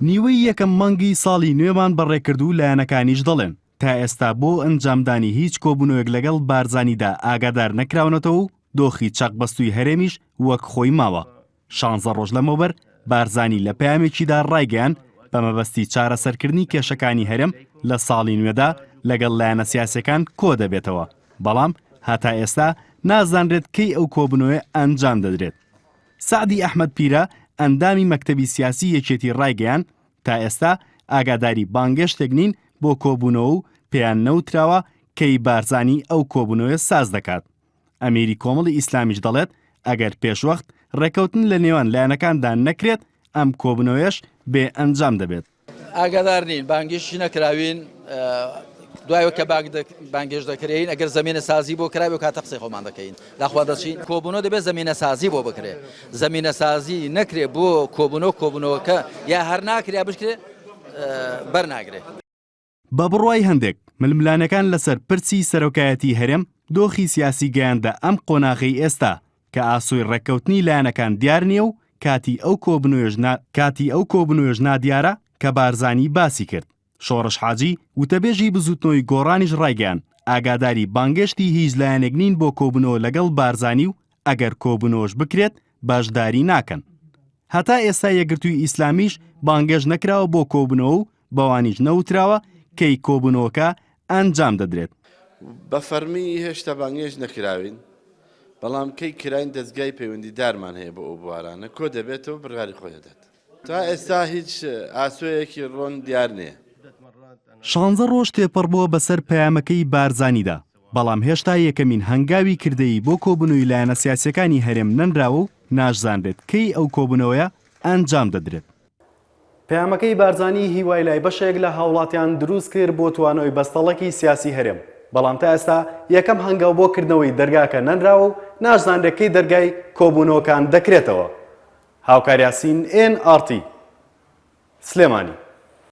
نیوەی یەکەم مانگی ساڵی نوێمان بەڕێکرد و لایەنەکانیش دەڵێن، تا ئێستا بۆ ئەنجامدانی هیچ کۆبوونەوەیەک لەگەڵ بارزانیدا ئاگادار نەکراونەتەوە و دۆخی چەقبەستووی هەرێمیش وەک خۆی ماوە. شانزە ڕۆژ لەمەوبەر بارزانی لە پەیامێکیدا ڕایگەیاند، بە مەبەستی چارەسەرکردنی کێشەکانی هەرێم لە ساڵی نوێدا لەگەڵ لایەنە سیاسیەکان کۆدەبێتەوە، بەڵام هەتا ئێستا نازانرێت کەی ئەو کۆبوونەوەیە ئەنجام دەدرێت. سەعدی ئەحمەد پیرە، ئەندامی مەکتەبی سیاسی یەکێتی ڕایگەیاند، تا ئێستا ئاگاداری بانگێشتێک نین بۆ کۆبوونەوە و پێیان نەوتراوە کەی بارزانی ئەو کۆبوونەوەیە ساز دەکات. ئەمیری کۆمەڵی ئیسلامیش دەڵێت، ئەگەر پێشوەخت ڕێککەوتن لە نێوان لایەنەکاندا نەکرێت، ئەم کۆبوونەوەیەش بێ ئەنجام دەبێت. ئاگادار نین، بانگێشتیش نەکراوین، دوای کە بانگێشت دەکرێین ئەگەر زەمینە سازی بۆ کرابێ کاتە قسەی خۆمان دەکەین داخوا دەچین کۆبوونەوە دەبێت زەمینە سازی بۆ بکرێ زەمینە سازی نەکرێ بۆ کۆبوونەوە کۆبوونەوەکە یا هەر ناکرێ بشکرێ بەر ناگرێ. بە بڕوای هەندێک، ململانێکان لەسەر پرسی سەرۆکایەتی هەرێم دۆخی سیاسی گەیاندە ئەم قۆناغەی ئێستا کە ئاسۆی ڕێککەوتنی لایەنەکان دیار نییە و کاتی ئەو کۆبنۆیەش کاتی ئەو کۆبنۆیەش نادیارە کە بارزانی باسی کرد. شۆڕش حاجی، وتەبێژی بزوتنەوەی گۆڕانیش ڕایگەیاند، ئاگاداری بانگێشتی هیچ لایەنێک نین بۆ کۆبونەوە لەگەڵ بارزانی و ئەگەر کۆبونەوەش بکرێت بەشداری ناکەن. هەتا ئێستا یەکگرتووی ئیسلامیش بانگێشت نەکراوە بۆ کۆبونەوە و بەوانیش نەوتراوە کەی کۆبونەوەکە ئەنجام دەدرێت. بە فەرمی هێشتا بانگێشت نەکراوین، بەڵام کەی کراین دەزگای پەیوەندیدارمان هەیە بۆ ئەو بوارانە کۆ دەبێتەوە بڕیاری خۆی دەدات. تا ئێستا هیچ ئاسۆیەکی ڕۆن دیار نییە. شانزە ڕۆژ تێپەڕبووە بەسەر پەیامەکەی بارزانیدا، بەڵام هێشتا یەکەمین هەنگاوی کردەیی بۆ کۆبوونەوەی لایەنە سیاسییەکانی هەرێم نەنراوە و ناشزانرێت کەی ئەو کۆبوونەوەیە ئەنجام دەدرێت. پەیامەکەی بارزانی هیوای لای بەشێک لە هاوڵاتیان دروست کرد بۆ توانەوەی بەستەڵەکی سیاسی هەرێم، بەڵام تا ئێستا یەکەم هەنگاو بۆ کردنەوەی دەرگاکە نەنراوە و ناشزانرێت کەی دەرگای کۆبوونەوەکان دەکرێتەوە. هاوکار یاسین، ئێن ئاڕ تی، سلێمانی.